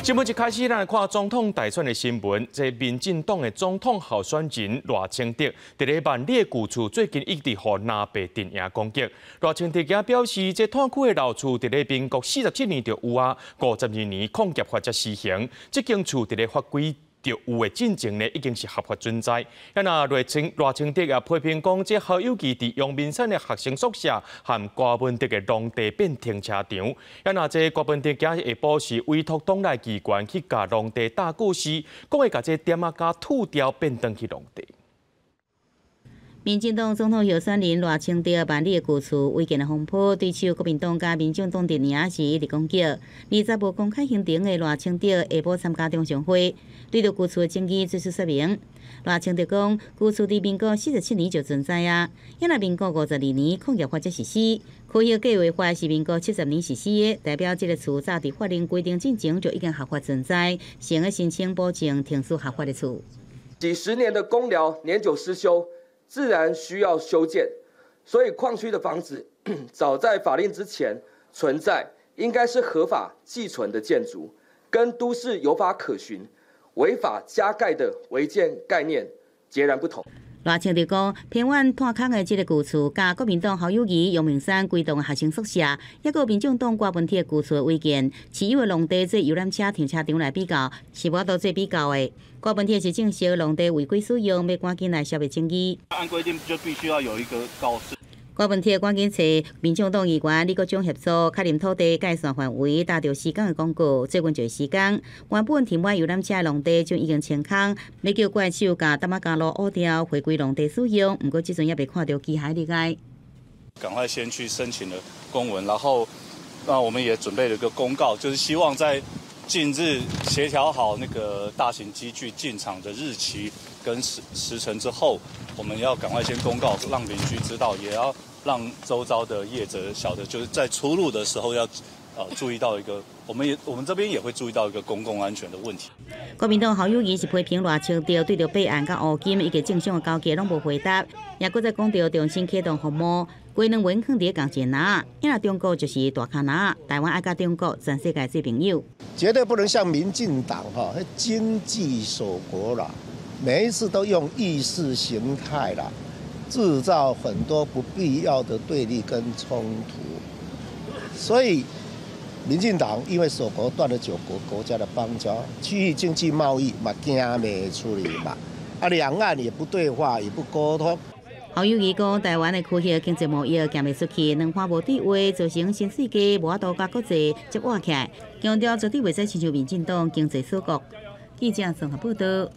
新聞一開始，咱來看總統大選的新聞。這民進黨的總統候選人賴清德，佇咧萬里的舊厝最近一直予藍白陣營攻擊。賴清德也表示，這炭區的老厝佇咧民國47年就有啊，52年礦業法才施行。這間厝佇咧法規就有的進前呢，已經是合法存在。啊，那賴清德也批評講，這侯友宜佇陽明山的學生宿舍和柯文哲的農地變停車場。啊，那這柯文哲今日下晡是委託黨內機關去共農地搭故事，講會共這店仔膠吐掉變轉去農地。民進黨總統候選人賴清德萬里的舊厝違建的風波，對手國民黨佮民眾黨陣營是一直攻擊。二十無公開行程的賴清德下晡參加中常會，對著舊厝的爭議做出說明。賴清德講，舊厝佇民國47年就存在啊，因為民國52年礦業法才實施，區域計劃法是民國70年實施的，代表這个厝早佇法令規定進前就已經合法存在，會用申請補正停止合法的厝。幾十年的工寮年久失修，自然需要修建，所以礦區的房子早在法令之前存在，應該是合法既存的建築，跟都市有法可循、違法加蓋的違建概念截然不同。賴清德講，偏遠炭坑的這个舊厝，佮國民黨侯友宜、陽明山規棟的學生宿舍，抑閣民進黨柯文哲舊厝的違建，持有的農地做遊覽車停車場來比較，是無法度做比較的。柯文哲是證實農地違規使用，欲趕緊來消滅爭議。按規定就必須要有一個告示。柯文哲趕緊揣民進黨議員李國章協助確認土地界線範圍，搭著施工的廣告，最近就會施工。原本停滿遊覽車的農地就已經清空，欲叫怪手共擔仔膠路挖掉，回歸農地使用。毋過這陣猶未看著機械入來。趕快先去申請了公文，然後那我們也準備了一個公告，就是希望在近日協調好那個大型機具進場的日期跟時程之後，我們要趕快先公告，讓鄰居知道，也要讓周遭的業者曉得，就是在出入的時候要注意到一個，我們這邊也會注意到一個公共安全的問題。國民黨侯友宜是批評賴清德對著弊案佮烏金以及政商的勾結攏無回答，也閣再講著重新啟動服貿，雞卵原囥佇仝一個籃，因為中國就是大跤籃，台灣愛佮中國全世界做朋友。絕對不能像民進黨哈，經濟鎖國啦，每一次都用意識形態啦，製造很多不必要的對立跟衝突，所以民進黨因為鎖國斷了九國國家的邦交，區域經濟貿易嘛驚袂出去嘛，啊兩岸也不對話，也不溝通。侯友宜講，台灣的區域經濟貿易行袂出去，兩岸無對話，造成新世界無法度佮國際接倚起來，強調絕對袂使親像民進黨經濟鎖國。記者綜合報道。